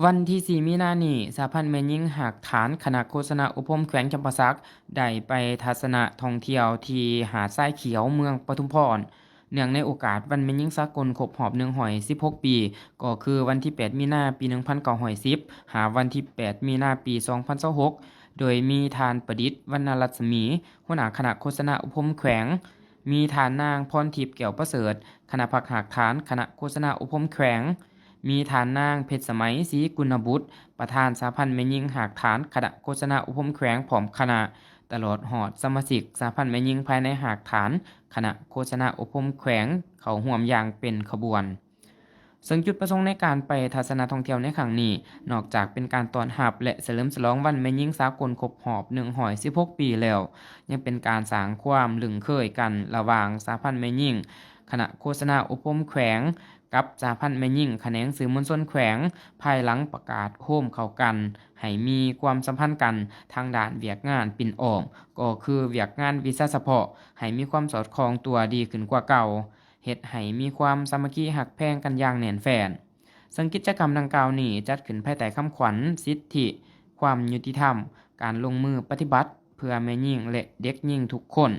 ວັນທີສີ່ມີນານີ້ ສະຫະພັນແມ່ຍິງຮາກຖານຄະນະໂຄສະນາອົບຮົມແຂວງຈຳປາສັກ ໄດ້ໄປທັດສະນະທ່ອງທ່ຽວທີ່ຫາດຊາຍຂຽວ ເມືອງປະທຸມພອນ ເນື່ອງໃນໂອກາດວັນແມ່ຍິງສາກົນຄົບຮອບໜຶ່ງຮ້ອຍສິບຫົກປີ ກໍຄືວັນທີແປດມີນາປີໜຶ່ງພັນເກົ້າຮ້ອຍສິບ ຫາວັນທີແປດມີນາປີສອງພັນຊາວຫົກ ໂດຍມີທ່ານປະດິດ ວັນນະລັດສະໝີ ຫົວໜ້າຄະນະໂຄສະນາອົບຮົມແຂວງ, ມີທ່ານນາງ ພອນທິບ ແກ້ວປະເສີດ ຄະນະພັກຮາກຖານຄະນະໂຄສະນາອົບຮົມແຂວງ, ມີທ່ານນາງ ເພັດສະໄໝ ສີກຸນນະບຸດ ປະທານສະຫະພັນແມ່ຍິງຮາກຖານຄະນະໂຄສະນາອົບຮົມແຂວງ ພ້ອມຄະນະ, ຕະຫຼອດຮອດສະມາຊິກສະຫະພັນແມ່ຍິງພາຍໃນຮາກຖານຄະນະໂຄສະນາອົບຮົມແຂວງ ເຂົ້າຮ່ວມຢ່າງເປັນຂະບວນ. ເຊິ່ງຈຸດປະສົງໃນການໄປທັດສະນະທ່ອງທ່ຽວໃນຄັ້ງນີ້ ນອກຈາກເປັນການຕ້ອນຮັບ ແລະ ສະເຫຼີມສະຫຼອງວັນແມ່ຍິງສາກົນຄົບຮອບໜຶ່ງຮ້ອຍສິບຫົກປີແລ້ວ, ຍັງເປັນການສ້າງຄວາມລຶ້ງເຄີຍກັນລະຫວ່າງສະຫະພັນແມ່ຍິງຄະນະໂຄສະນາອົບຮົມແຂວງ ກັບສະຫະພັນແມ່ຍິງຂະແໜງສື່ມວນຊົນແຂວງ, ພາຍຫຼັງປະກາດໂຮມເຂົ້າກັນໃຫ້ມີຄວາມສຳພັນກັນທາງດ້ານວຽກງານປິ່ນອ້ອມ, ກໍຄືວຽກງານວິຊາສະເພາະ ໃຫ້ມີຄວາມສອດຄ່ອງຕົວດີຂຶ້ນກວ່າເກົ່າ, ເຮັດໃຫ້ມີຄວາມສາມັກຄີຮັກແພງກັນຢ່າງແໜ້ນແຟ້ນ. ເຊິ່ງກິດຈະກຳດັ່ງກ່າວນີ້ຈັດຂຶ້ນພາຍໃຕ້ຄຳຂວັນ ສິດທິ, ຄວາມຍຸຕິທຳ, ການລົງມືປະຕິບັດເພື່ອແມ່ຍິງ ແລະ ເດັກຍິງທຸກຄົນ.